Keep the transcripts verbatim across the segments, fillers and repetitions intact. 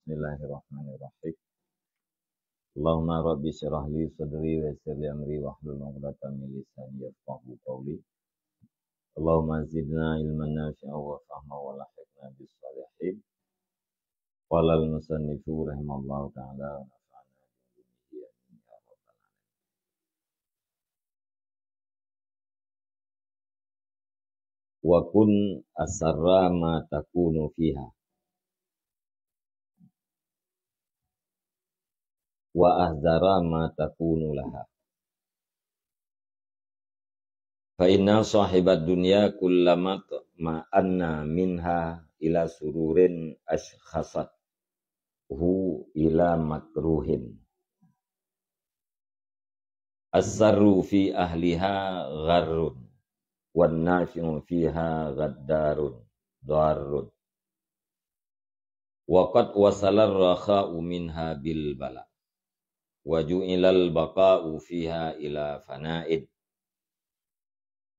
Bismillahirrahmanirrahim. Allahumma rabbi syrah li sadri wa yassir li amri wahlul 'uqdatam min lisani yafqahu qawli. Allahumma zidna ilman nafi'an wa fahma wa lahiqna bis salihin. Qala al-musannifu rahimallahu ta'ala wa nafa'na bi ulumihi amin ya rabbal alamin. Wa kun asarra ma takunu fiha, wa ahzara ma takunu laha. Fa inna sahibad dunya kullama ma'anna minha ila sururin ashkhasat hu ila makruhin. As-sarru fi ahliha gharrun, wan nafi'u fiha ghaddarun, darrun. Wa qad wasalar rakha'u minha bil bala, wa ju'ilal baqa'u fiha ila fana'id.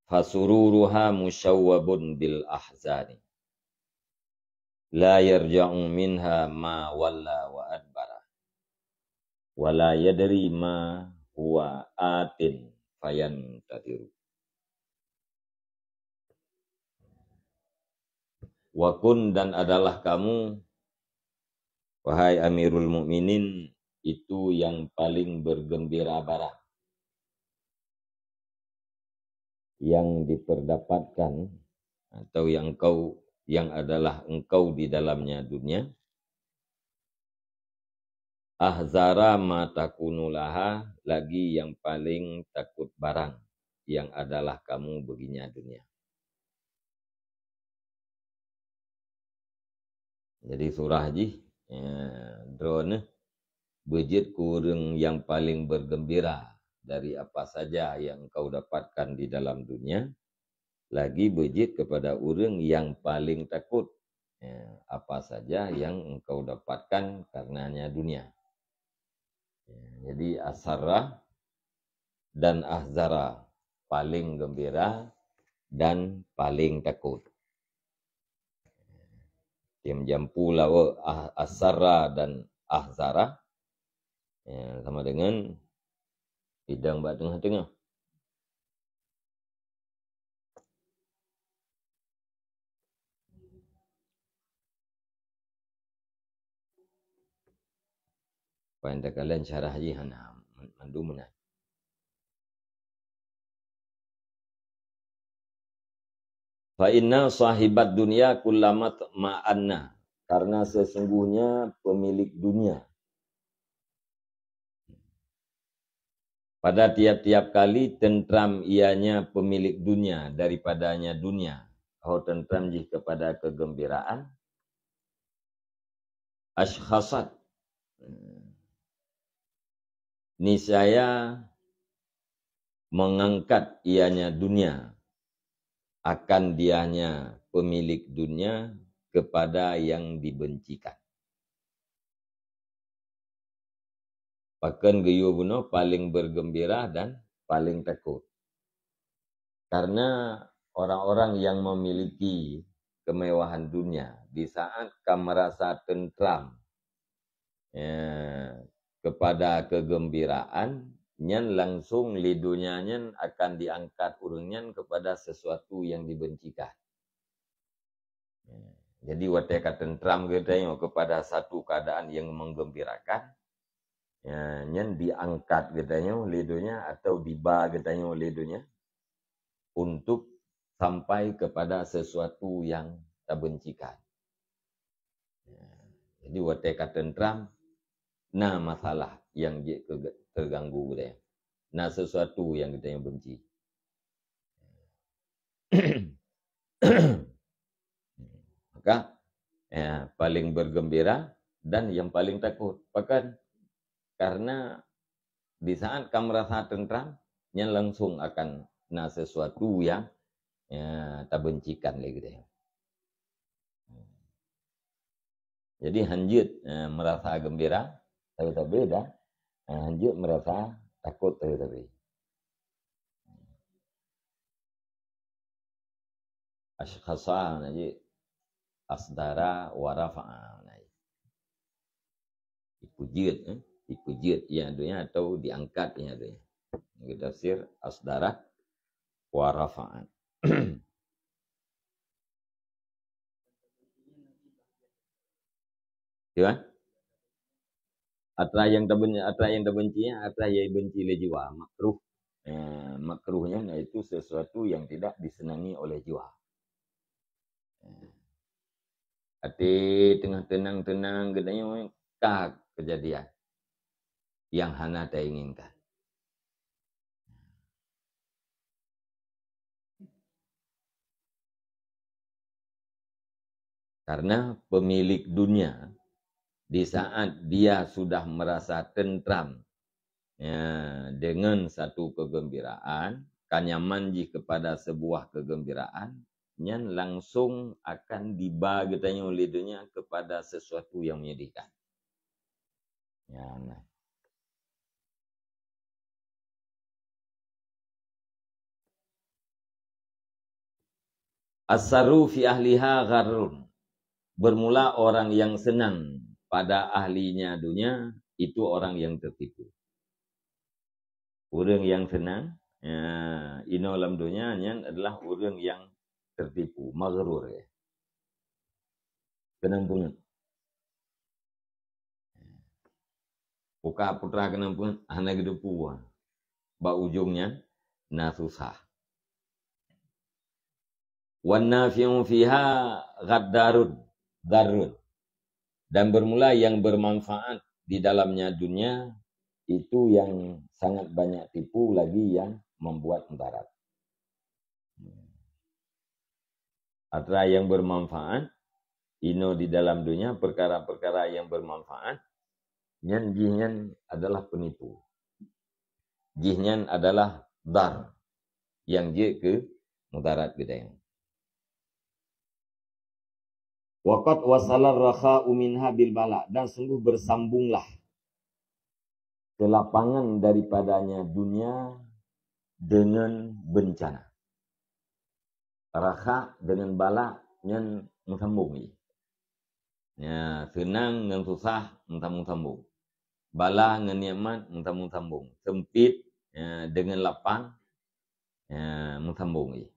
Fasururuha musyawwabun bil ahzani. La yarja'u minha ma walla wa adbara. Wa la yadri ma huwa atin fayantadiru. Wa kun, dan adalah kamu, wahai Amirul Mukminin, itu yang paling bergembira barang yang diperdapatkan atau yang engkau, yang adalah engkau di dalamnya dunia. Ahzara ma takunu laha, lagi yang paling takut barang yang adalah kamu baginya dunia. Jadi surah jih, ya, droeneuh beujeuet keu ureuëng nyang paleng bergembira dari apa saja yang engkau dapatkan di dalam dunia, lagi beujeuet kepada ureuëng nyang paleng takot, ya, apa saja yang engkau dapatkan karenanya dunia. Ya, jadi asarra dan ahzara, paleng gembira dan paleng takot. Tim jampu lawa ah, asarra dan ahzara, ya, sama dengan idang bak tengah-tengah. Pain takalen syarah jih hana mandum meunan. Fa inna sahibat dunya kullamat ma'anna, karena sesungguhnya pemilik dunia, pada tiap-tiap kali tentram ianya pemilik dunia daripadanya dunia, ho tentram jih kepada kegembiraan, ashkhasat, niscaya mengangkat ianya dunia, akan dianya pemilik dunia kepada yang dibencikan. Pakon geuyue bunoe paleng bergembira dan paleng takot. Karena orang-orang yang memiliki kemewahan dunia, di saat ka merasa tentram, ya, kepada kegembiraan, nyan langsung lé donya nyan akan diangkat ureuëng nyan kepada sesuatu yang dibencikan. Jadi watée ka tentram geutanyoe kepada satu keadaan yang menggembirakan, ya, nyan diangkat geutanyoe lé donya atau diba geutanyoe lé donya untuk sampai kepada sesuatu yang tabencikan. Ya, jadi watée ka tentram, na masalah yang jeuet keu terganggu geutanyoe. Na sesuatu yang geutanyoe benci. Maka, ya, paleng bergembira dan yang paleng takot. Pakon? Karena di saat ka merasa tentram, nyan langsung akan na sesuatu yang, ya, tabencikan lé geutanyoe. Jadi hanjeuet, eh, merasa gembira, tapi-tapi dah, eh, hanjeuet merasa takot, tapi-tapi. Ashkhasa na jih, asdara wa rafa'a na jih. Dipeujeuet, eh, dipeujeuet nyang donya atau diangkat nyang donya. Geutafsir asdarat wa rafa'at. Ya kan? Atra nyang taben-, atra nyang tabenci, atra nyang benci lé jiwa, makruh. Eh, makruh nyan yaitu sesuatu yang tidak disenangi oleh jiwa. Eh, até teungoh teunang-teunang geutanyoe ka keujadian nyang hana tainginkan. Karena pemilik dunia, di saat dia sudah merasa tentram, ya, dengan satu kegembiraan, ka nyaman jih kepada sebuah kegembiraan, nyan langsung akan diba geutanyoe lé dunia kepada sesuatu yang menyedihkan. Ya, nah. As-sarru fi ahliha gharrun. Bermula orang yang senang pada ahlinya dunia, itu orang yang tertipu. Ureuëng nyang seunang, ya, inoe lam donya nyan adalah ureuëng nyang tertipu, maghrur, ya. Keunong peungeuet. Putra-putra keunong peungeuet hana geuteupeue. Bak ujong nyan na susah. Wan nafi'u fiha ghaddarun, darun. Dan bermula yang bermanfaat di dalamnya dunia, itu yang sangat banyak tipu lagi yang membuat mudarat. Atra yang bermanfaat, inoe di dalam dunia, perkara-perkara yang bermanfaat, nyan jih nyan adalah penipu. Jih nyan adalah dar yang jeuet keu mudarat geutanyoe. Waqad wasalar rakha'u minha bil bala, dan sungguh bersambunglah kelapangan daripadanya dunia dengan bencana. Rakha dengan bala nyan meusambong jih. Ya, seunang ngon susah meusambong-sambong. Bala ngon nikmat meusambong-sambong. Sempit, ya, dengan lapang, ya, meusambong jih.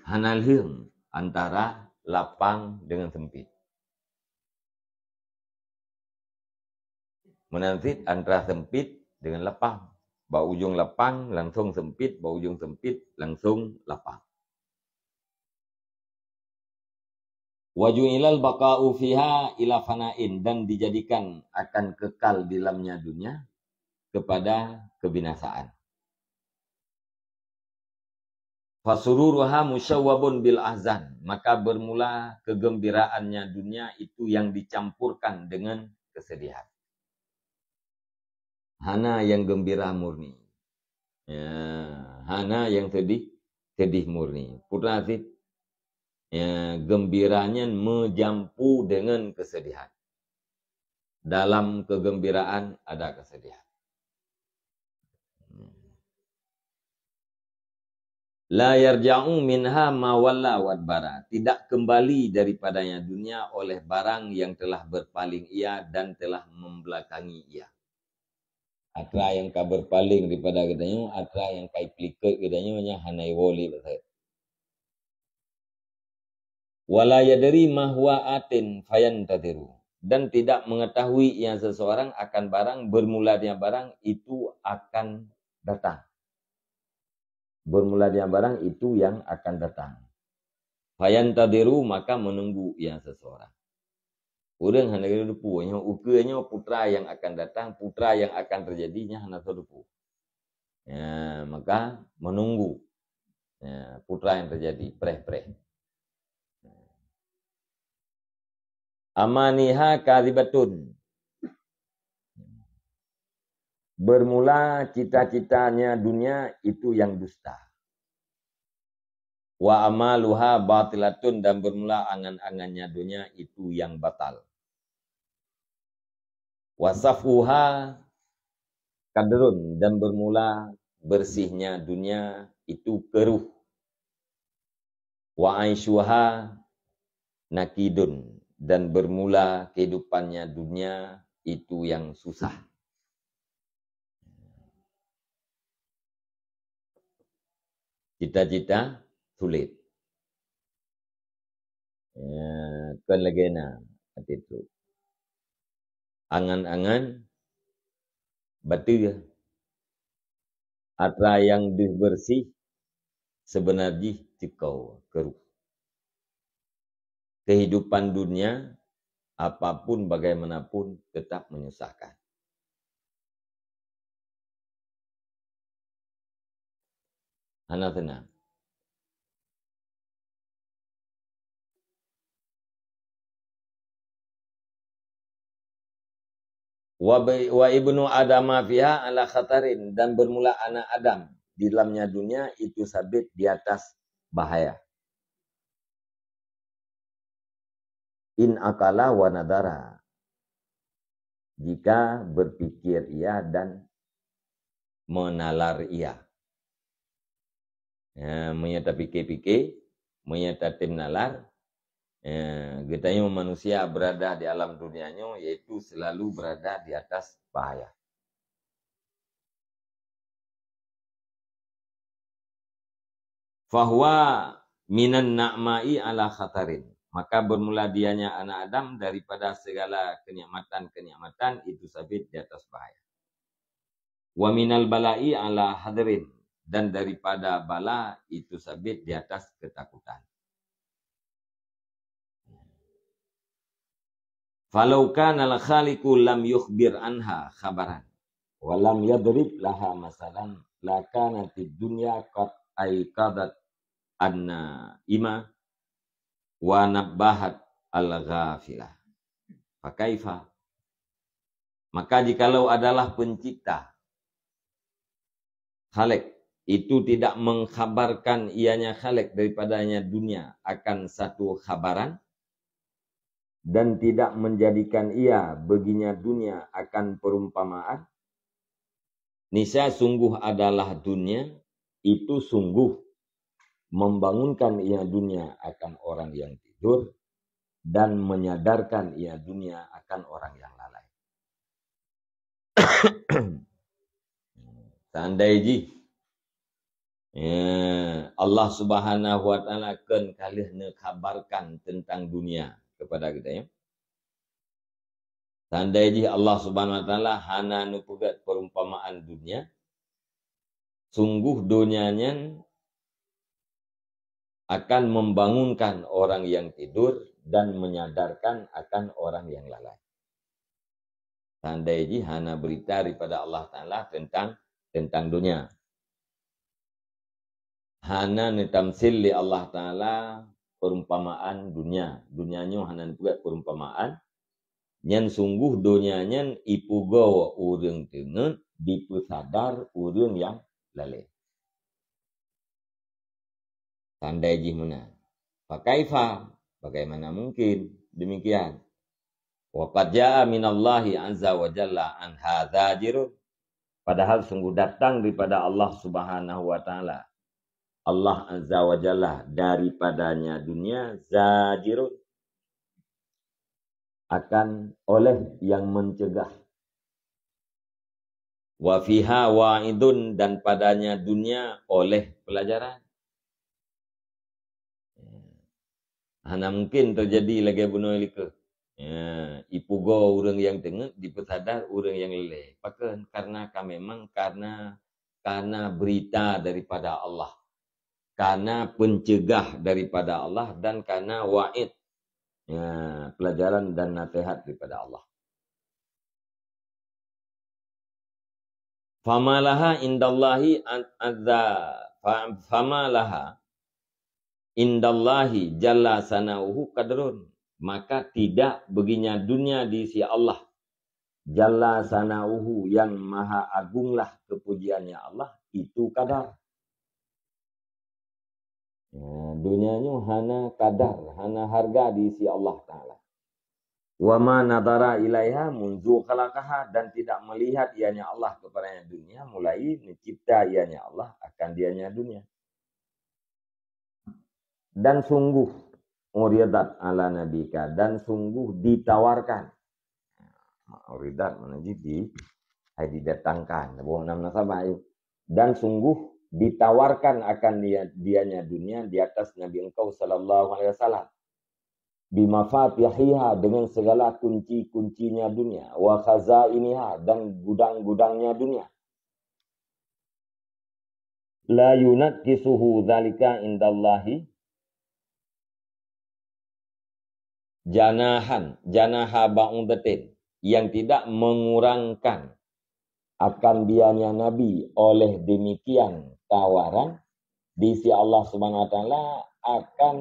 Hana lheueng antara lapang dengan sempit. Meunan cit antara sempit dengan lapang. Bak ujong lapang langsung sempit, bak ujong sempit langsung lapang. Wa ju'ilal baqa'u fiha ila fana'in, dan dijadikan akan kekal di dalamnya dunia kepada kebinasaan. Fasururuha musyawwabun bil ahzan, maka bermula kegembiraannya dunia itu yang dicampurkan dengan kesedihan. Hana yang gembira murni. Ya, hana yang sedih, sedih murni. Putra sit, ya, gembira nyan meujampu dengan kesedihan. Dalam kegembiraan ada kesedihan. La yarja'u minha ma walla wadbara. Tidak kembali daripadanya dunia oleh barang yang telah berpaling ia dan telah membelakangi ia. Atra nyang ka berpaling daripada geutanyoe, atra nyang ka ipeulikot geutanyoe nyan hana iwoe lé bak saet. Wala yadri ma huwa atin fayantadhiru. Dan tidak mengetahui ia seseorang akan barang, bermula dia barang itu akan datang. Bermula dia barang itu yang akan datang. Fayantadhiru, maka menunggu ia seseorang. Ureuëng hana geuteupeue nyoe ukeue nyoe putra yang akan datang, putra yang akan terjadi nyan hana geuteupeue. Ya, maka menunggu. Ya, putra yang terjadi, preh-preh. Amaniha kadhibatun. Bermula cita-citanya dunia itu yang dusta. Wa amaluha batilatun, dan bermula angan-angannya dunia itu yang batal. Wa safhuha kadrun, dan bermula bersihnya dunia itu keruh. Wa aishuha nakidun, dan bermula kehidupannya dunia itu yang susah. Cita-cita sulit. Ya, kon lagée na até trok. Angan-angan bateue. Atra nyang deuh beureuséh, seubeuna jih ceuko keuruh. Kehidupan dunia, apapun bagaimanapun, tetap menyusahkan. Hana seunang. Wa bi-, wa ibnu Adama fiha ala khatarin, dan bermula anak Adam di dalamnya dunia itu sabit di atas bahaya. In akala wa nadara. Jika berpikir ia dan menalar ia. Ya, meunyoe tapike-pike, meunyoe tatem nalar, ya, geutanyoe manusia berada di alam dunia nyoe, yaitu selalu berada di atas bahaya. Fahuwa minan na'ma'i ala khatarin. Maka bermula dianya anak Adam daripada segala kenikmatan-kenikmatan itu sabit di atas bahaya. Wa minal bala'i ala hadrin. Dan daripada bala itu sabit di atas ketakutan. Falau kana al-khaliqu lam yukhbir anha khabaran, wa lam yadrib laha masalan, la kanatid dunya qad aiqadat an-naima wa nabbahat al-ghafilah. Fakaifa? Maka jikalau adalah pencipta, Khalik, itu tidak mengkhabarkan ianya Khalik daripadanya dunia akan satu khabaran, dan tidak menjadikan ia baginya dunia akan perumpamaan, niscaya sungguh adalah dunia itu sungguh membangunkan ia dunia akan orang yang tidur, dan menyadarkan ia dunia akan orang yang lalai. Seandai jih, ya, Allah Subhanahu wa Taala kon ka lheueh neukhabarkan teuntang dunia keupada geutanyoe. Seandai jih Allah Subhanahu wa Taala hana neupeugét perumpamaan dunia, sungguh dunia nyan akan membangunkan orang yang tidur dan menyadarkan akan orang yang lalai. Seandai jih hana berita daripada Allah Taala teuntang, teuntang dunia. Hana neutamsil lé Allah Taala perumpamaan dunia. Dunia nyoe hana neupeugét perumpamaan. Nyan sungguh dunia nyan ipugoe ureuëng teungeut, dipeusadar ureuëng nyang lalée. Tandai jih meunan. Fakaifa? Bagaimana mungkin demikian? Wa qad jaa minallahi azza wa jalla an hadza zajirun. Padahal sungguh datang daripada Allah Subhanahu wa Taala. Allah Azza wa Jalla daripadanya dunia zajirun, akan oleh yang mencegah. Wa fiha wa'idun, dan padanya dunia oleh pelajaran. Hana mungkin teujadi lagée bunoe likeuh. Ya, ipugoe ureuëng nyang teungeut, dipeusadar ureuëng nyang leulée. Pakon? Karena ka memang karena, karena berita daripada Allah. Karena pencegah daripada Allah dan karena wa'id. Ya, pelajaran dan nasihat daripada Allah. Fama laha indallahi an-, azza, fa-, fama laha indallahi jalla sana'uhu qadrun. Maka tidak baginya dunia di sisi Allah. Jalla sana'uhu, yang maha agunglah kepujiannya Allah, itu kadar. Ya, dunia nyoe hana kadar, hana harga di sisi Allah Taala. Wa ma nadara ilaiha munzu khalaqaha, dan tidak melihat ianya Allah kepadanya dunia mulai mencipta ianya Allah akan dianya dunia. Dan sungguh uridat ala nabika, dan sungguh ditawarkan. Uridat makna jih di, hai didatangkan. Boh enam nasabah, ya. Dan sungguh ditawarkan akan dia, dianya dunia di atas Nabi engkau sallallahu alaihi wasallam. Bimafatihiha, dengan segala kunci-kuncinya dunia, wa khazainiha, dan gudang-gudangnya dunia. La yunaqqisuhu dzalika indallahi janahan, janaha ba'udatin, yang tidak mengurangkan akan dianya Nabi oleh demikian tawaran di sisi Allah Subhanahu wa Taala akan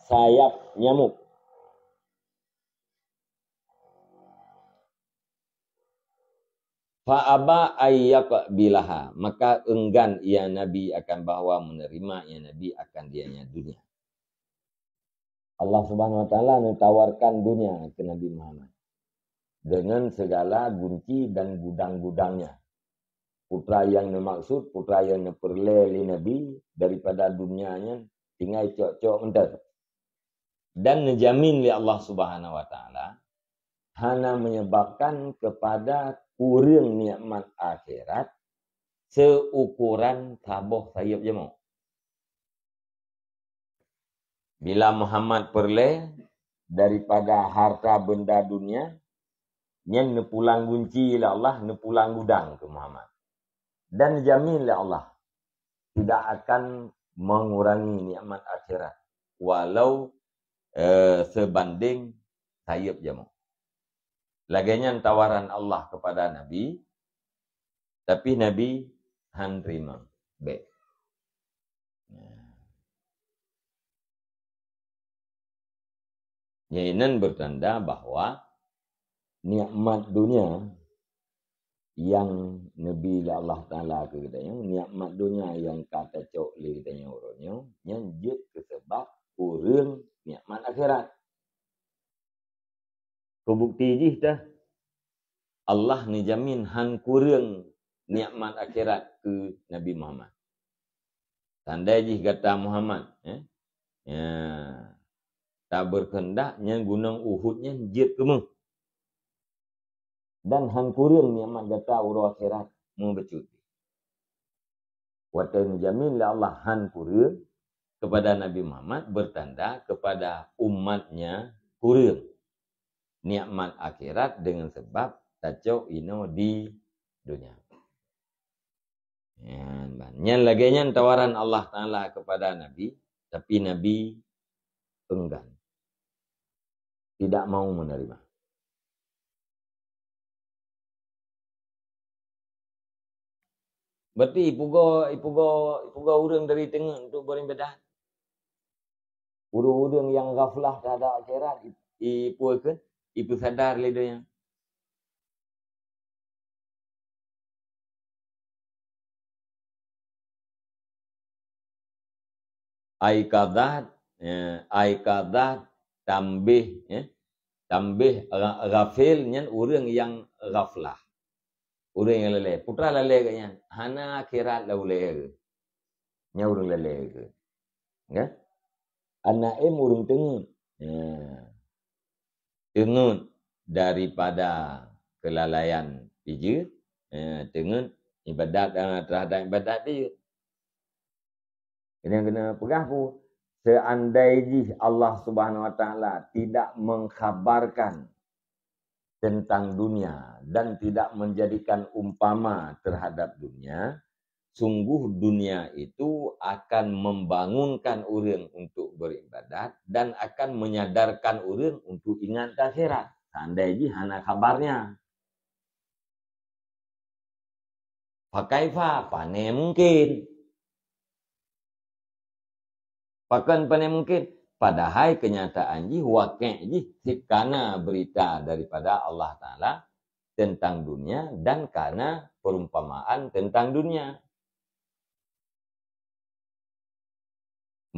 sayap nyamuk. Fa aba ayyaqbilaha, maka enggan ia Nabi akan bahwa menerima ia Nabi akan dianya dunia. Allah Subhanahu wa Taala neutawarkan dunia keu Nabi Muhammad dengan segala gunci dan gudang-gudangnya. Putra nyang neumaksud, putra nyang neupeureulée lé Nabi daripada dunia nyan tinggai cok-cok mantong. Dan neujamin lé Allah Subhanahu wa Taala hana menyebabkan kepada kureueng nikmat akhirat seukuran saboh sayeup jamok. Bila Muhammad peureulée daripada harta benda dunia, nyan neupulang gunci lé Allah, neupulang gudang keu Muhammad. Dan jamin lé Allah tidak akan mengurangi nikmat akhirat walau, eh, sebanding sayeup jamok. Lagée nyan tawaran Allah kepada Nabi, tapi Nabi han teurimong. Bék. Nyan bertanda bahwa nikmat dunia nyang neubi lé Allah Taala keu geutanyoe, nikmat dunia nyang ka tacok lé geutanyoe uroe nyoe, nyan jeuet keu sabab kureueng nikmat akhirat. Keu bukti jih teuh, Allah neujamin han kureueng nikmat akhirat keu Nabi Muhammad. Tandai jih gata Muhammad, eh, ya, tabeureukeundak nyan gunong Uhud nyan jeuet keumeuh. Dan han kureueng nikmat gata uroe akhirat meubacut. Watée neujamin lé Allah han kureueng kepada Nabi Muhammad, bertanda kepada umatnya kureueng nikmat akhirat dengan sebab tacok inoe di dunia. Nyan ban. Nyan lagée nyan tawaran Allah Taala kepada Nabi, tapi Nabi enggan. Tidak mau menerima. Berarti ipugo, ipugo, ipugo ureuëng dari teungeut untuk beribadat. Ureuëng-ureuëng nyang ghaflah terhadap akhirat, i-, ipukeun, ipeusadar lé donya. Aiqadzah, eh, aiqadzah tambih, eh, tambih gha-, ghafil nyan ureuëng nyang ghaflah. Ureuëng nyang lalée. Peue teuma lalée geuh nyan? Hana akhirat lalée geuh. Nyan ureuëng lalée geuh. Ya? An-Naim ureuëng teungeut. Ya. Teungeut daripada keulalaian jih, eh, teungeut ibadat, eh, terhadap ibadat jih. Nyang keuneuk peugah peue? Seandai jih Allah Subhanahu wa Taala tidak mengkhabarkan tentang dunia dan tidak menjadikan umpama terhadap dunia, sungguh dunia itu akan membangunkan ureuëng untuk beribadat dan akan menyadarkan ureuëng untuk ingat ke akhirat. Seandai jih hana khabarnya. Fakaifa, pane mungkin. Pakon pane mungkin? Padahai kenyataan jih, wakée jih, cit kana berita daripada Allah Taala tentang dunia dan kana perumpamaan tentang dunia.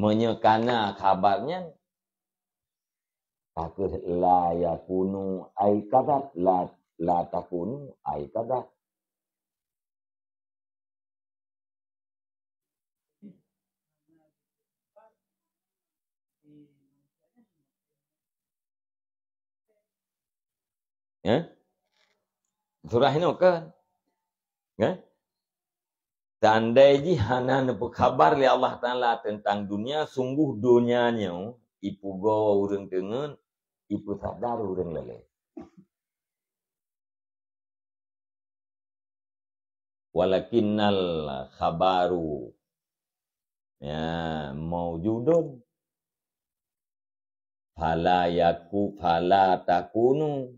Meunyoe kana khabar nyan, ka kheueh la yakunu aiqadzah, la, la takunu aiqadzah. Ya? Surah inoe kan? Ya? Seandai jih hana neupeukhabar lé Allah Taala teuntang dunia, sungguh dunia nyoe ipeugoe ureuëng teungeut, ipeusadar ureuëng lalai. Walakinnal khabaru, ya, maujudun. Fala yaku, fala takunu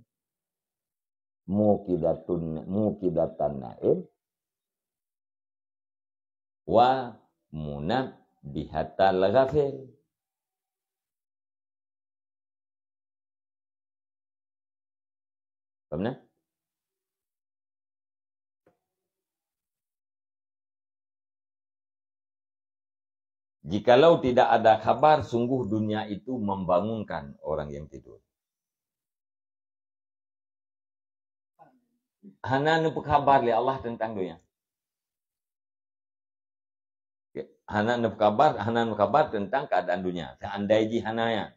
mukidatun, mukidatan naim wa munabbihatal ghafil. Paham, nah? Jikalau tidak ada khabar, sungguh dunia itu membangunkan orang yang tidur. Hana neupeukabar lé Allah teuntang dunia. Hana neupeukabar, hana neupeukabar teuntang keuadaan dunia. Seandai jih hana nyan,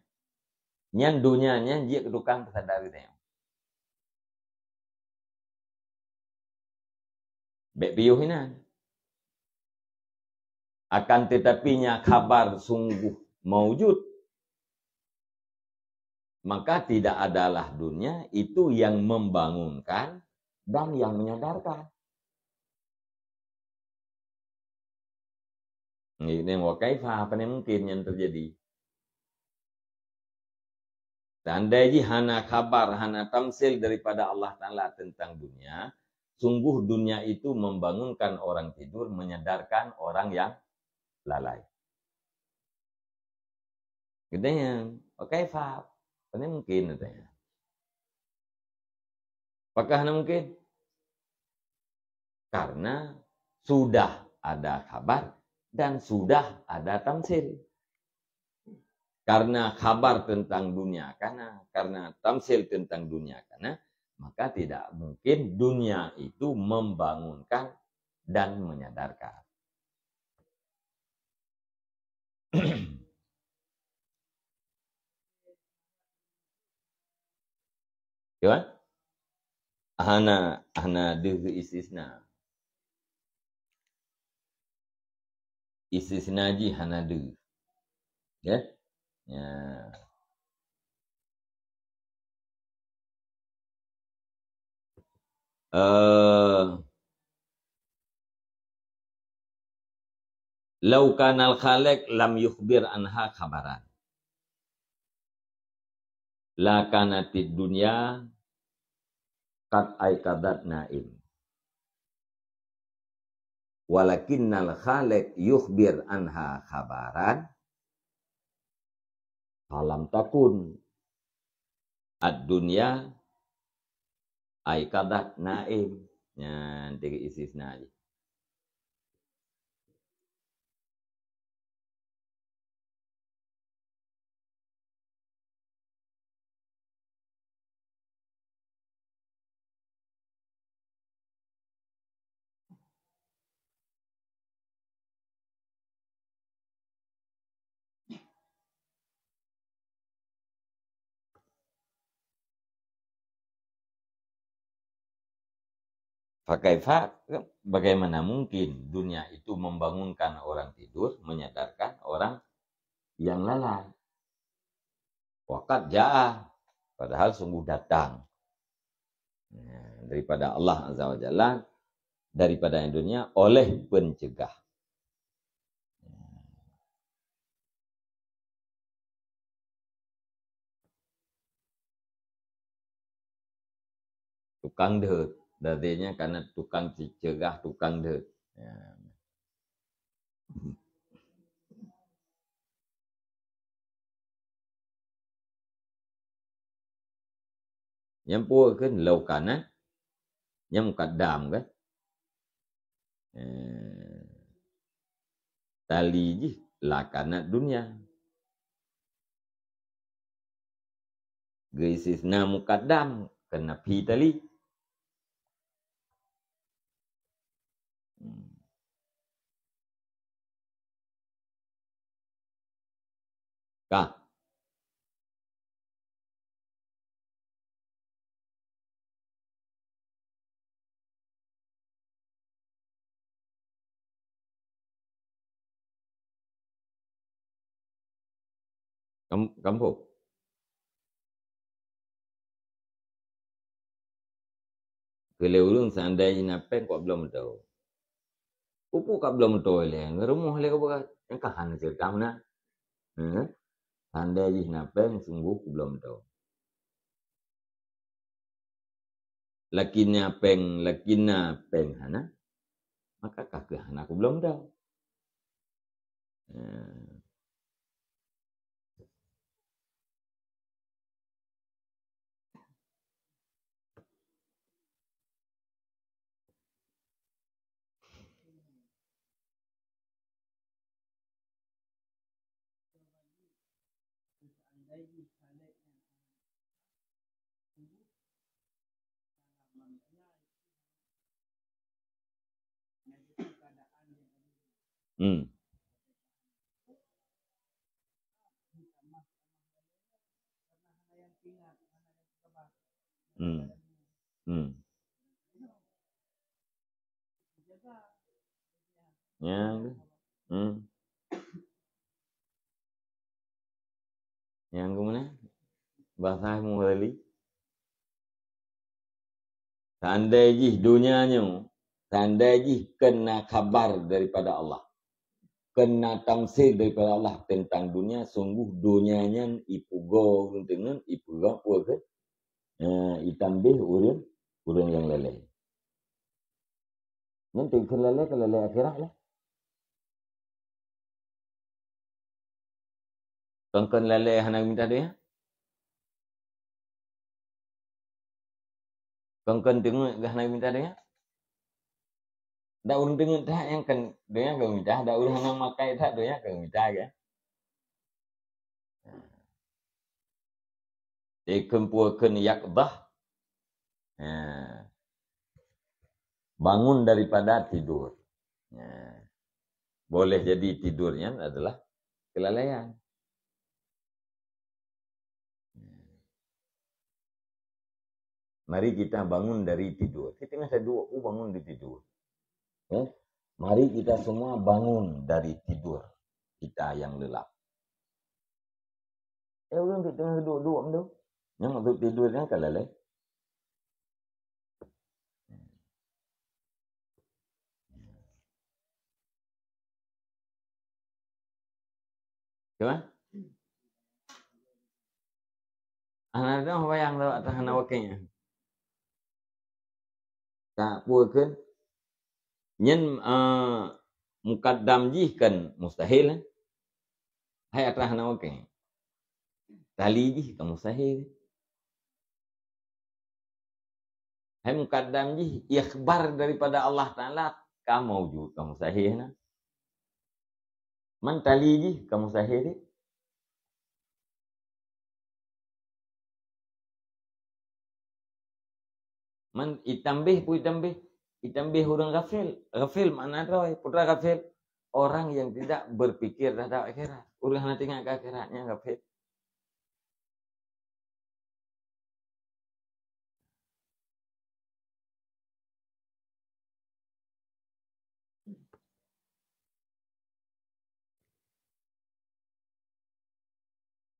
nyan dunia nyan jeuet keu tukang peusadari tanyoe. Bék piôh inan. Akan tetapi nya khabar sungguh maujud, maka tidak adalah dunia itu yang membangunkan dan yang menyadarkan. Ini wa kaifa, apa ni mungkin yang terjadi? Seandai jih hana khabar, hana tamsil daripada Allah Taala tentang dunia, sungguh dunia itu membangunkan orang tidur, menyadarkan orang yang lalai. Geutanyong, "Wa kaifa?" Apa ni mungkin, geutanyong. Apakah hana mungkin? Karena sudah ada khabar dan sudah ada tamsil. Karena khabar tentang dunia kana, karena tamsil tentang dunia kana, maka tidak mungkin dunia itu membangunkan dan menyadarkan. Ya? Hana, hana deuh istisna. Istisna jih hana deuh. Ya? Ya. Eh, "Lau kanal khaliq lam yukhbir anha khabaran, la kanatid dunya qad aiqadat naim. Walakinnal khaliq yukhbir anha khabaran, falam takun ad-dunya aiqadat naim." Nyan tiga istisna jih. Fakaifa, bagaimana mungkin dunia itu membangunkan orang tidur, menyadarkan orang yang lalai? Waqad jaa, padahal sungguh datang. Ya, daripada Allah Azza wa Jalla, daripada dunia oleh pencegah. Tukang deuet. Artinya karena tukang cegah, tukang deuet. Ya. Nyang peue kheun lau kana, nyang mukaddam kan? Eh, tali jih la kanat dunia. Geuistisna mukaddam, keunapi tali. Hmm. Ka. Kam-, kampung. Keu lé ureuëng seandai jih na péng kok bloe meudoe. Peue kok bloe meudoe lé, ngon rumoh lé keu beurah, nyang ka hana ceurita meunan. Heh? Seandai jih na péng, sunggoh keu bloe meudoe. Lakin na péng, lakin na péng hana, maka ka keuh hana keu bloe meudoe. Heh. Hmm. Hmm. Hmm. Nyang, hmm. Nyang keumanö? Bahasa Murali. Seandai jih donya nyoe, seandai jih keu na khabar daripada Allah, keu na tamsil daripada Allah teuntang donya, sunggoh donya nyan ipugoe ureuëng teungeut, ipugoe peue keuh? Eh, itambéh ureuëng, ureuëng nyang lalée. Nyan teukheun lalée, keu lalée akhirat lah. Kon-kon lalée hana geumita donya? Kon-kon teungeut hana geumita donya? Dak ureuëng teungeut that nyang kon donya ka geumita, dak ureuëng hana makai that donya ka geumita, kan? Ikheun peue kheun yaqzah? Ha. Bangun daripada tidur. Ha. Boleh jadi tidur nyan adalah kelalaian. Mari kita bangun dari tidur. Kita masa dua, oh, bangun dari tidur. Eh? Mari kita semua bangun dari tidur kita yang lelap. Eh, ureuëng teungoh duek-duek meudoe. Nyang maksud tidur nyan ka lalée. Cuba. Hana dong bayang lewat hana wakil. Tak peue kheun. Nyan, eh, mukaddam jih kan mustahil, eh. Hai atra hana wakil. Tali jih kan mustahil. Hai mukaddam jih ikhbar daripada Allah Taala ka maujud, ka mustahil na. Man tali jih ka mustahil. Man itambéh peue itambéh? Itambéh ureuëng ghafil. Ghafil makna droe, peue ghafil? Orang yang tidak berpikir terhadap akhirat. Ureuëng hana teuingat keu akhirat nyan ghafil.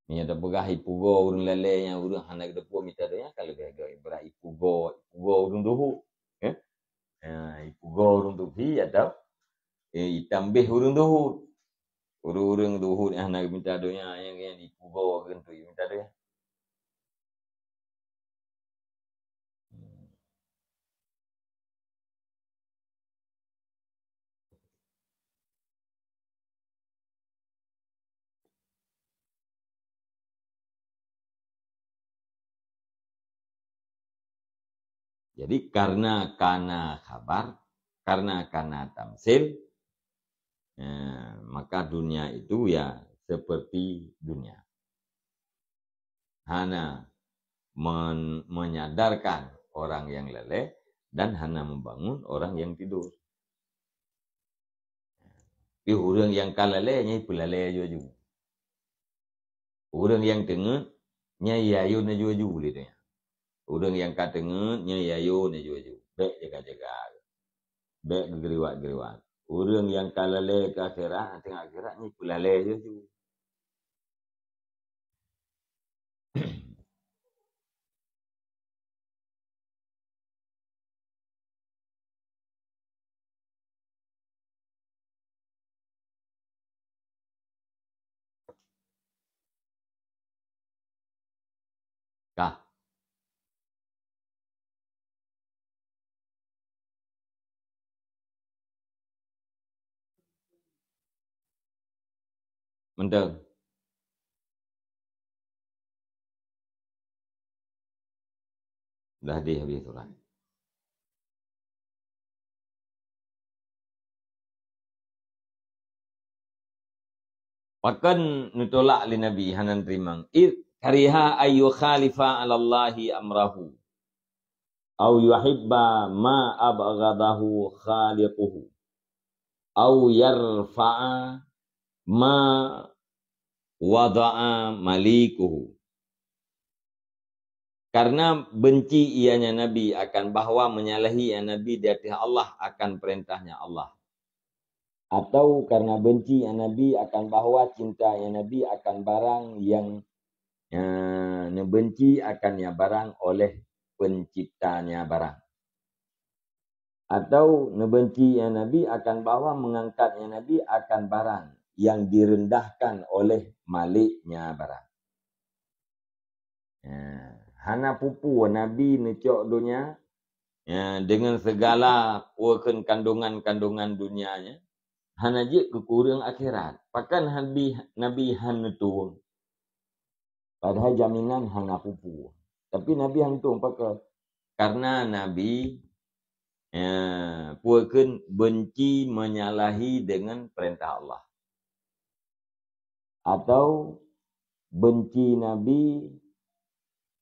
Meunyoe tapeugah ipugoe ureuëng lalée nyang ureuëng hana geuteupeue mita donya, ka leubeh gét ibarat ipugoe, ipugoe ureuëng duhut. Eh? Ha, ipugoe ureuëng tufi atau, eh, itambéh ureuëng duhut. Ureuëng-ureuëng duhut nyang hana geumita donya, nyang, nyang ipugoe keu mita donya. Jadi, karena kana khabar, karena kana tamsil, eh, maka dunia itu ya seperti dunia. Hana men-, menyadarkan orang yang leleh dan hana membangun orang yang tidur. Di ureuëng nyang ka lalée, nyan peulalée aju-aju. Ureuëng nyang teungeut, nyan ayun aju-aju lé nyan. Ureuëng nyang ka teungeut, nyan ayun aju-aju. Bék jaga-jaga. Bék geugeuliwat-geuliwat. Ureuëng nyang ka lalée keu akhirat, teungoh akhirat, nyan peulalée aju-aju. Entah. Dah deh habis surat. Pakon neutulak lé Nabi hana teurimong? Id kariha ayu khalifa 'alallahi amrahu, au yuhibba ma abghadahu khaliquhu, au yarfa'a ma wada'a malikuhu. Karena benci ianya Nabi akan bahwa menyalahi ia Nabi di ateueh Allah akan perintahnya Allah. Atau karena benci ia Nabi akan bahwa cinta ia Nabi akan barang yang, eh, neubenci akan ia barang oleh penciptanya barang. Atau neubenci ia Nabi akan bahwa mengangkat ia Nabi akan barang yang direndahkan oleh maliknya barang. Ya, hana peue-peue Nabi neucok donya, ya, dengan segala peue kheun kandungan-kandungan dunia nyan, hana jeuet keu kureueng akhirat. Pakon Nabi, Nabi han neutueng? Padahai jaminan hana peue-peue. Tapi Nabi han neutueng, pakon? Karena Nabi, ya, peue kheun benci menyalahi dengan perintah Allah. Atau benci Nabi,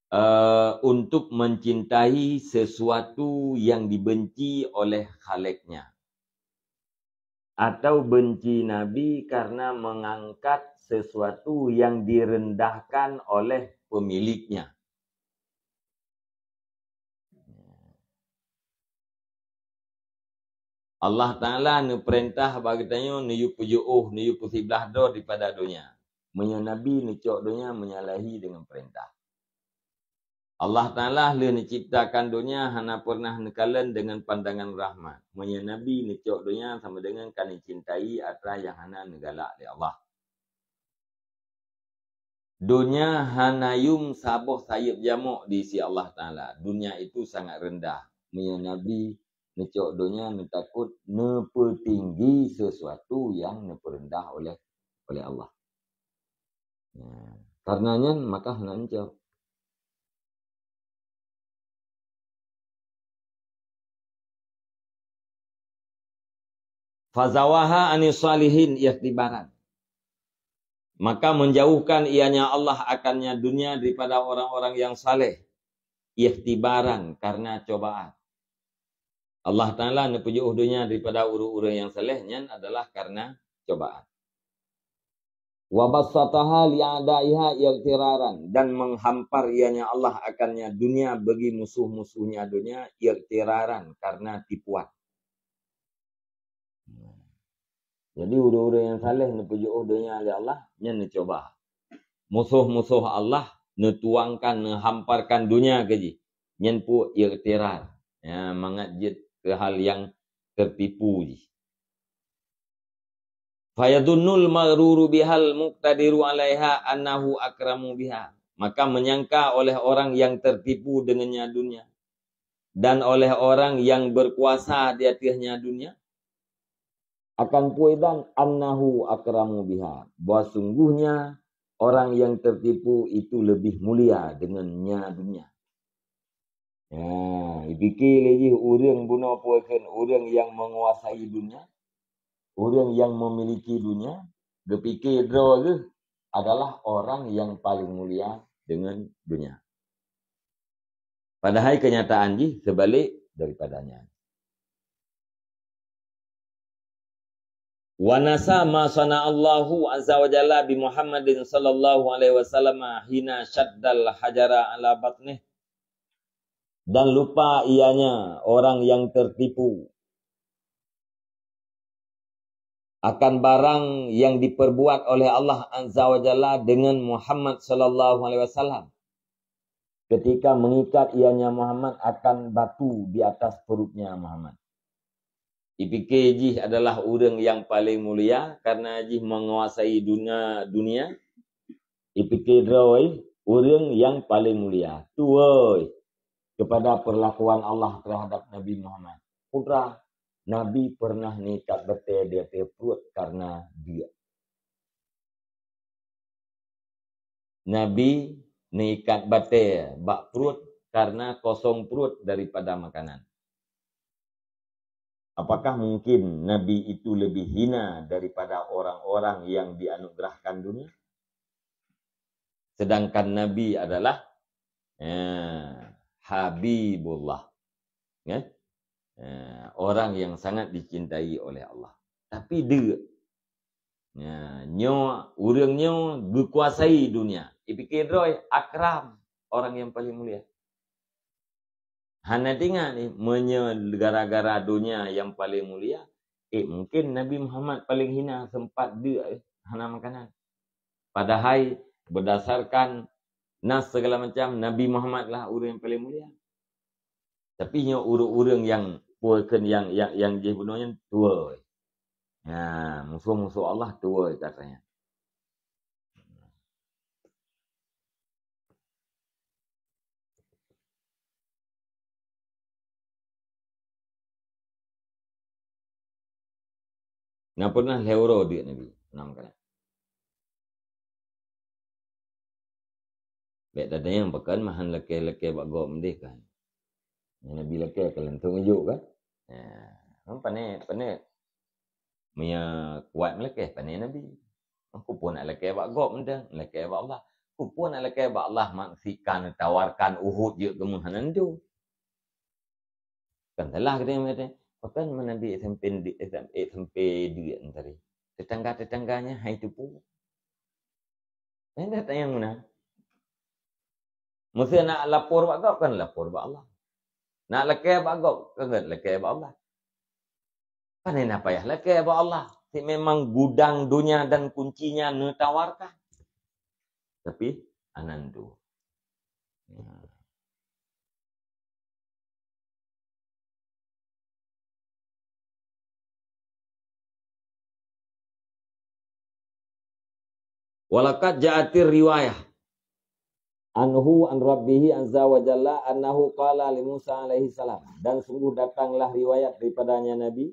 eh, untuk mencintai sesuatu yang dibenci oleh Khaliknya. Atau benci Nabi karena mengangkat sesuatu yang direndahkan oleh pemiliknya. Allah Taala neupeurintah bak geutanyoe neuyue peujiôh, neuyue peusiblah droe daripada donya. Meunyoe Nabi neucok donya menyalahi dengan peurintah. Allah Taala lheueh neuciptakan donya hana pernah neukalon dengan pandangan rahmat. Meunyoe Nabi neucok donya sama dengan ka neucintai atra nyang hana neugalak lé Allah. Donya hana yum saboh sayeuep jamok di sisi Allah Taala. Donya itu sangat rendah. Meunyoe Nabi neucok donya neutakot neupeutinggi sesuatu nyang neupeureundah oleh, oleh Allah. Ya. Karena nyan maka hana neucok. Fazawaha anis salihin ikhtibaran. Maka menjauhkan ianya Allah akannya dunia daripada orang-orang yang saleh, ikhtibaran, karena cobaan. Allah Taala neupeujiôh donya daripada ureuëng-ureuëng yang saleh nyan adalah karena cobaan. Wa bassataha li a'daiha ightiraran, dan menghampar ianya Allah akannya dunia bagi musuh-musuhnya dunia ightiraran, karena tipuan. Jadi ureuëng-ureuëng nyang saleh neupeujiôh donya lé Allah, nyan neucuba. Musoh-musoh Allah neutuangkan, neuhamparkan donya keu jih. Nyan peue ightirar. Ya, mangat jeuet keu hal nyang teutipu jih. Fayadhunnul maghruru bihal muqtadiru 'alaiha annahu akramu biha. Maka menyangka oleh orang yang tertipu dengannya dunia dan oleh orang yang berkuasa di atasnya dunia, akan peue dan annahu akramu biha, bahwa sungguhnya orang yang tertipu itu lebih mulia dengannya dunia. Ya, dipike lé jih ureuëng bunoe peue kheun ureuëng nyang menguasai dunia, ureuëng nyang memiliki dunia, geupike droe geuh adalah orang yang paling mulia dengan dunia. Padahai kenyataan jih seubalik daripada nyan. Wa nasa ma sana Allahu azza wa jalla bi Muhammadin sallallahu alaihi wasallam hina syaddal hajara ala batnih. Dan lupa ianya orang yang tertipu akan barang yang diperbuat oleh Allah Azza wa Jalla dengan Muhammad sallallahu alaihi wasallam, ketika mengikat ianya Muhammad akan batu di atas perutnya Muhammad. Dipike jih adalah ureuëng nyang paleng mulia karena jih menguasai dunia, dunia. Dipike droe ureuëng nyang paleng mulia. Tuwoi kepada perlakuan Allah terhadap Nabi Muhammad. Putra, Nabi pernah ngikat batée di ateueh pruet karena dia. Nabi neuikat batée bak pruet karena kosong pruet daripada makanan. Apakah mungkin Nabi itu lebih hina daripada orang-orang yang dianugerahkan dunia? Sedangkan Nabi adalah, eh, Habibullah. Ya? Eh, orang yang sangat dicintai oleh Allah. Tapi deuk. Ya, nyoe, ureuëng nyoe geukuasai dunia. Ipike droe Akram, orang yang paling mulia. Hana teuingat ni, meunyoe gara-gara dunia yang paling mulia, eh, mungkin Nabi Muhammad paling hina, sempat deuk, eh, hana makanan. Padahai berdasarkan nas segala macam, Nabi Muhammad lah ureuëng yang paling mulia. Tapi nyoe ureuëng-ureuëng yang, peue kheun, yang, yang, yang jih bunoe nyan tuwoe. Ya, musuh-musuh Allah tuwoe katanya. Na pernah lhèe uroe deuk Nabi, na makanan. Bèk tatanyong pakon meuhan lakèe-lakèe bak gob meudeh kan. Nabi lakèe ka lantong ijok kan. Nah, kan pané, pané. Meunyo kuat meulakèe, pané Nabi. Aku pun nak lakèe bak gob meudeh, lakèe bak Allah. Aku pun nak lakèe bak Allah, mak sika neutawarkan Uhud jeuet keu meuhan nyan tu. Kan salah kita yang mengatakan, pakon Nabi sampai di, sampai, sampai di tadi. Tetangga-tetangganya hai teupeu. Nyan dah tanyong meunan. Meusé nak lapor bak gob kan lapor bak Allah. Nak lakèe bak gob kan lakèe bak Allah. Pane na payah lakèe bak Allah. Si memang gudang dunia dan kuncinya neutawarkan. Tapi anan tu. Ya. Walaqad ja'atir riwayah anhu an rabbihi azza wa jalla annahu qala li Musa alaihi salam. Dan sungguh datanglah riwayat daripadanya Nabi,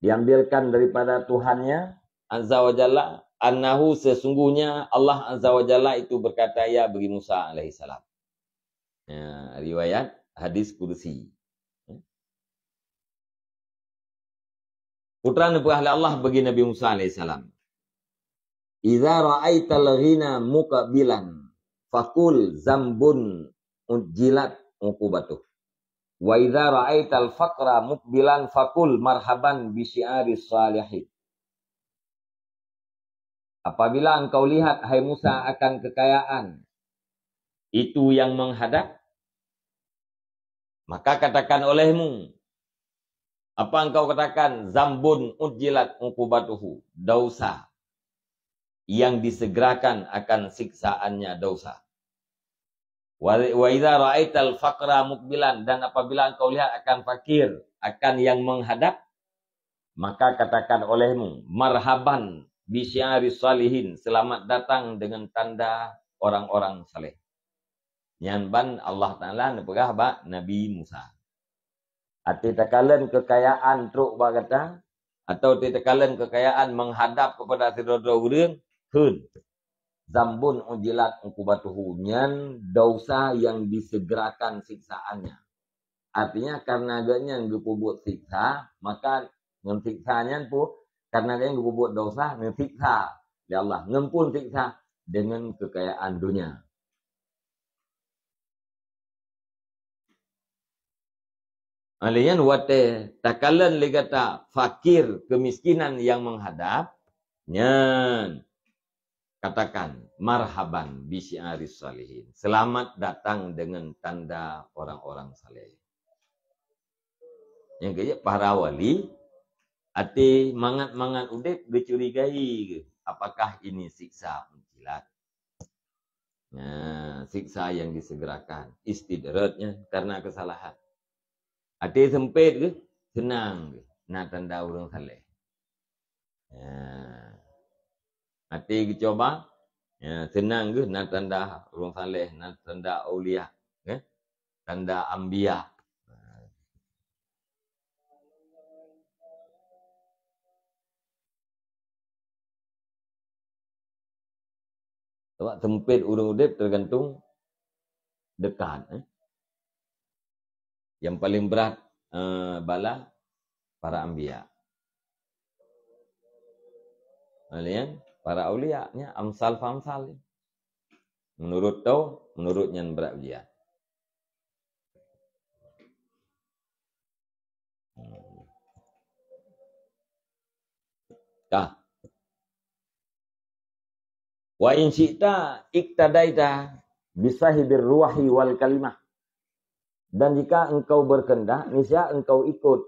diambilkan daripada Tuhannya azza wa jalla, annahu, sesungguhnya Allah azza wa jalla itu berkata ya bagi Musa alaihi salam. Ya, riwayat hadis kudusi. Putra neupeugah lé Allah bagi Nabi Musa alaihissalam, "Idza ra'aital ghina muqbilan, fakul zambun ujjilat uqubatuh. Wa idza ra'aital faqra muqbilan, fakul marhaban bi syi'aris salihin." Apabila engkau lihat, hai Musa, akan kekayaan itu yang menghadap, maka katakan olehmu, apa engkau katakan, "Zambun ujjilat uqubatuhu," dosa yang disegerakan akan siksaannya dosa. Wa, wa idza ra'aital faqra muqbilan, dan apabila engkau lihat akan fakir, akan yang menghadap, maka katakan olehmu, "Marhaban bi syi'aris salihin," selamat datang dengan tanda orang-orang saleh. Nyan ban Allah Taala neupeugah bak Nabi Musa. Até takalon kekayaan trok bak gata, atau até takalon kekayaan menghadap kepada sidroe-droe ureuëng, kheun, "Zambun ujilat uqubatuhu," nyan dosa yang disegerakan siksaannya. Artinya, karena geuhnyan geupeubuet siksa, maka ngon siksa nyan pun, karena geuhnyan geupeubuet dosa, neusiksa lé Allah. Ngon pun siksa dengan kekayaan dunia. Alèh nyan watèe takalon lé gata fakir, kemiskinan yang menghadap, nyan katakan, "Marhaban bi syi'aris salihin." Selamat datang dengan tanda orang-orang saleh. Nyang keujeuet, para wali, até mangat-mangat udép geucurigai geuh, apakah ini siksa ujilat? Nah, siksa yang disegerakan, istidraj nyan karena kesalahan. Até sempit geuh, seunang geuh, na tanda ureuëng saleh. Nah, até geucoba, ya, seunang geuh, na tanda ureuëng saleh, na tanda aulia, ya, tanda anbiya. Sebab sempit ureuëng udeb tergantung dekat, eh. Yang paling berat, eh, bala para anbiya. Laén para aulia nya amsal fa amsal. Menurut tau, menurut nyan berat ujian. Ka. Wa in syi'ta iqtadaita bisahibir ruhi wal kalimah. Dan jika engkau berkehendak, niscaya engkau ikut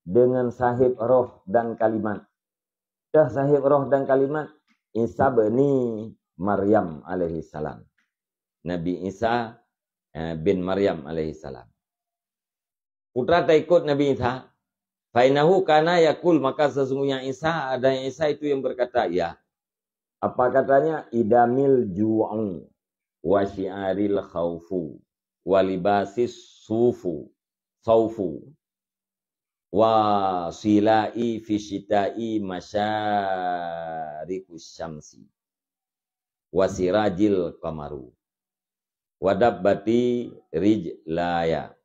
dengan sahib roh dan kalimat. Teuh sahib roh dan kalimat, Isa bani Maryam alaihissalam. Nabi Isa, eh, bin Maryam alaihissalam. Putra taikut Nabi Isa. Fa innahu kana yaqul, maka sesungguhnya Isa, ada Isa itu yang berkata, ya. Apa katanya? Idamil ju'u wa syi'aril khaufu wa libasis sufu, saufu, wa silai fi syita'i masyarikus syamsi, wa sirajil qamaru, wa dabbati rijlaya.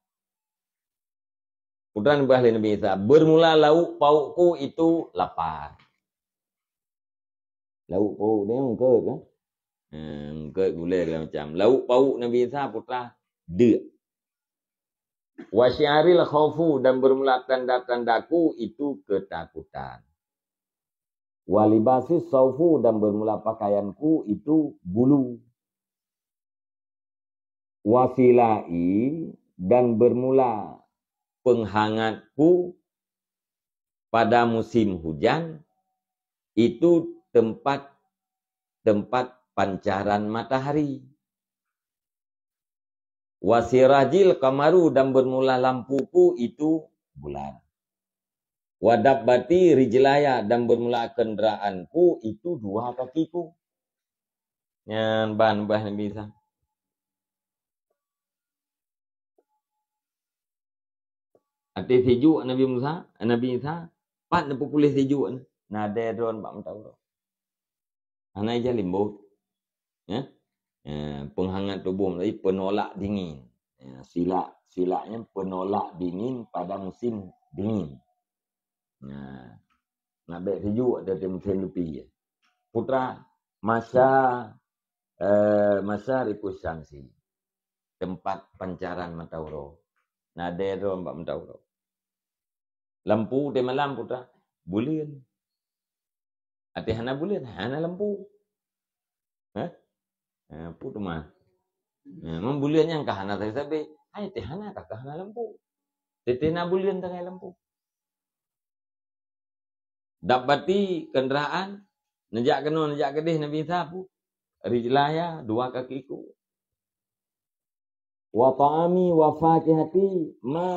Putra neubah lé Nabi Isa, bermula lauk paukku itu lapar. Lauk pauk dia eungkot kan? Hmm, eungkot gulai segala macam. Lauk pauk Nabi Isa putra deuk. Wa syi'aril khaufu, dan bermula tanda-tandaku itu ketakutan. Wa libasis saufu, dan bermula pakaianku itu bulu. Wa silai, dan bermula penghangatku pada musim hujan itu tempat, tempat pancaran matahari. Wa sirajil qamaru, dan bermula lampuku itu bulan. Wa dabbati rijlaya, dan bermula kenderaanku itu dua kakiku. Nyan ban bah Nabi Isa. Até sijuek Nabi Musa, Nabi Isa, pat neupeupuléh sijuek nyan. Nadée droe bak mata uroe. Hana ija limbot. Ya. Eh, penghangat tubuh, tapi penolak dingin. Ya, silak, silak nyan penolak dingin pada musim dingin. Nah, nak bèk sijuek ateueh musim lupi. Putra, masya, eh, masyarikus syamsi. Tempat pancaran mata uroe. Nadée droe bak mata uroe. Lampu di malam putra, buleuen. Até hana buleuen, hana lampu. Hah? Ha, pu teuma. Ha, mun buleuen nyang ka hana sabe-sabe, hai teuh hana ka, ka hana lampu. Teuh na buleuen tangai lampu. Dabbati kenderaan, neujak keunoe, neujak keudeh Nabi Isa pu. Rijlaya, dua kakiku. Wa ta'ami wa fakihati ma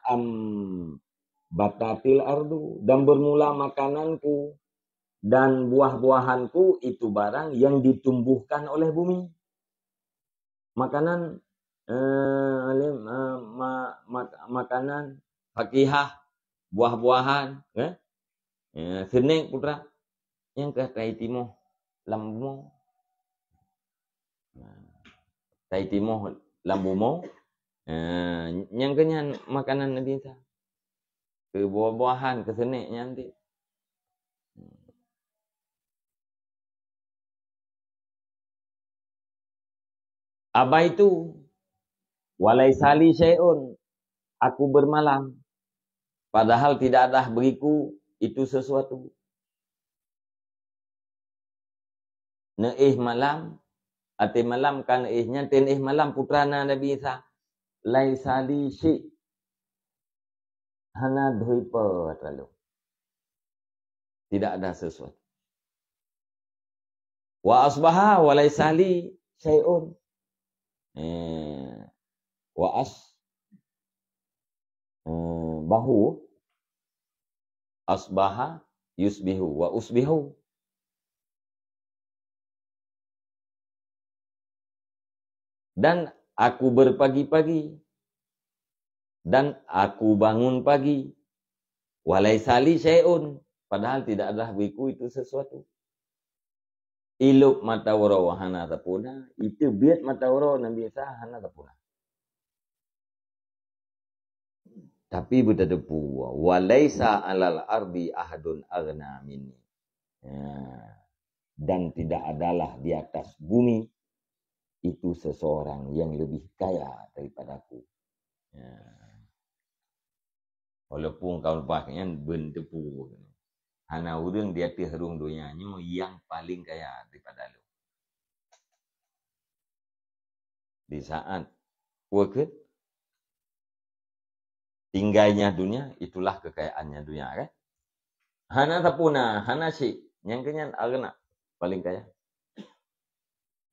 ambatatil ardu, dan bermula makananku dan buah-buahanku itu barang yang ditumbuhkan oleh bumi. Makanan, eh, alim, eh, ma-, mak-, makanan, fakihah, buah-buahan, eh, eh, seunek putra, nyang ka tai timoh lam bumoe. Nah, tai timoh lam bumoe, eh, nyang keunyan makanan Nabi Isa. Keu buah-buahan, keu seunek nyan ti. Abaitu, wa laisa li syai'un, aku bermalam, padahal tidak ada bagiku itu sesuatu. Neuéh malam, até malam ka neuéh, nyan teuh neuéh malam putra na Nabi Isa. Laisa li syai'. Hana dhui peue atra lôn. Tidak ada sesuatu. Wa asbaha wa laisa li syai'un. Eh, wa as-, eh, bahu. Asbaha yusbihu wa usbihu. Dan aku berpagi-pagi. Dan aku bangun pagi. Wa laisa li syai'un. Padahal tidak ada bagiku itu sesuatu. ilop mata uroe hana tapuna, iteubiet mata uroe Nabi Isa hana tapuna. Tapi beuteupeue, "Wa laisa 'alal ardi ahadun aghna minni." Ya. Dan tidak adalah di atas bumi itu seseorang yang lebih kaya daripadaku. Ya. Walaupun kawan bah nyan beuteupeue, hana ureuëng di ateueh rhueng donya nyoe nyang paleng kaya daripada lôn. Di saat, peue keuh? Tinggainya dunia, itulah kekayaannya dunia, kan? Hana tapuna, hana syik, nyang keu nyan aghna, paleng kaya.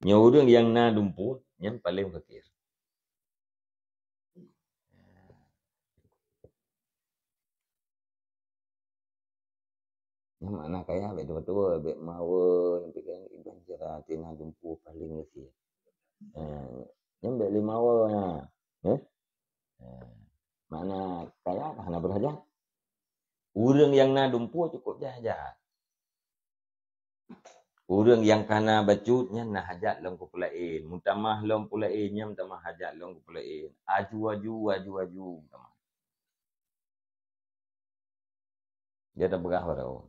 Nyoe ureuëng nyang na dumpeue, nyan paleng fakir. Nyan makna kaya, bék tuwo-tuwo, bék meuawa, tapi kan iban cara tina dumpeue paleng geusie. Eh, nyan bék lé meuawa na. Eh? Eh, makna kaya ka hana beurhajat. Ureuëng nyang na dumpeue cukôp jai hajat. Ureuëng nyang ka na bacut nyan na hajat lom keu peulaén. Meutamah lom peulaén nyan meutamah hajat lom keu peulaén. Aju-aju, aju-aju meutamah. Dia tapeugah baroe.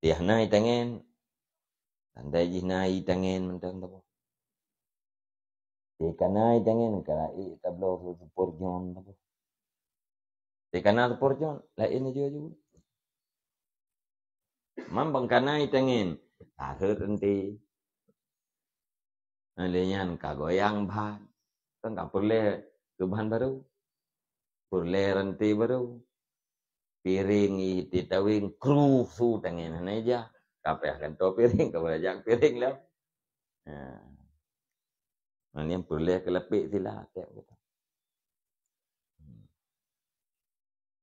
Tiah na itangen, tandai jih na itangen mantong taboh. Tikana itangen, ka laén tabloe seuporjon taboh. Tikana seuporjon, laén aju-aju. Mam bangkana itangen, tarhot ranté. Lé nyan ka goyang ban. Kan ka peureulée keu ban barô. Peureulée ranté barô. Piréng itaweng kru su tangen hana ija. Ka payah gantoe piréng, ka payah jak piréng lom. Ha. Nyan peureulée keu lapék sila, tiep gata.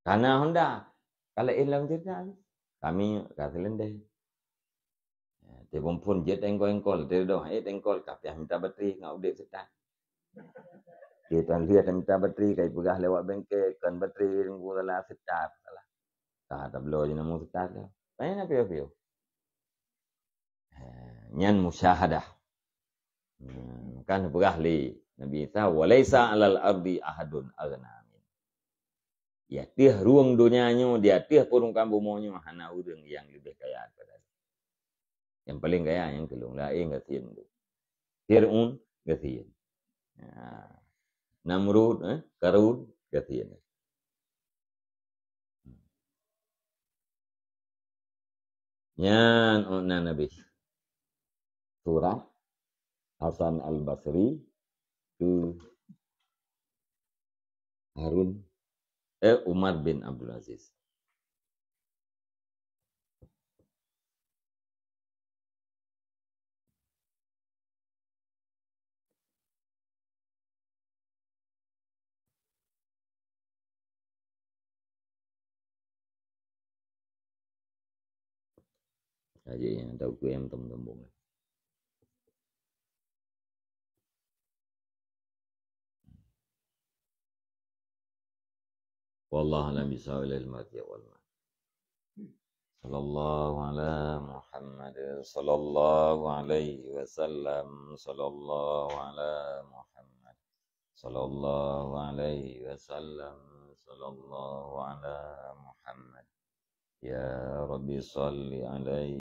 Kana Honda, ka laén lam ceurita. Kami ka Seuleuendeng. Telepon phon jeuet engkol-engkol, teudoh ék engkol, ka payah mita batri ngon udeb seutah. Di tan lihat mita batri, kai peugah lewat bengke, kon batri nunggu salah seutah, salah. Ka tabloe jeunamu seutah tu. Lain apa piyo-piyo. Ha, nyan musyahadah. Hmm, kan peugah lé Nabi Isa, "Wa laisa 'alal ardi ahadun aghna min." Di ateueh rueng donya nyoe, di ateueh peurungkang bumoe nyoe, hana ureuëng nyang leubeh kaya daripada lôn. Nyang paleng kaya nyang keu lôn, laén gasien tu. Fir'aun gasien. Ha. Namrud, eh, Karun gasien. Nyan ôk na Nabi. Surat Hasan Al-Basri keu Harun, eh, Umar bin Abdul Aziz. Aja nyang tahu ku nyang tong-tong. Wallahu a'lam bishawab, ilal marji' wal ma'ad. Sallallahu ala Muhammad, sallallahu alaihi wasallam, sallallahu ala Muhammad, sallallahu alaihi wasallam, sallallahu ala Muhammad. Ya Rabbi salli alaihi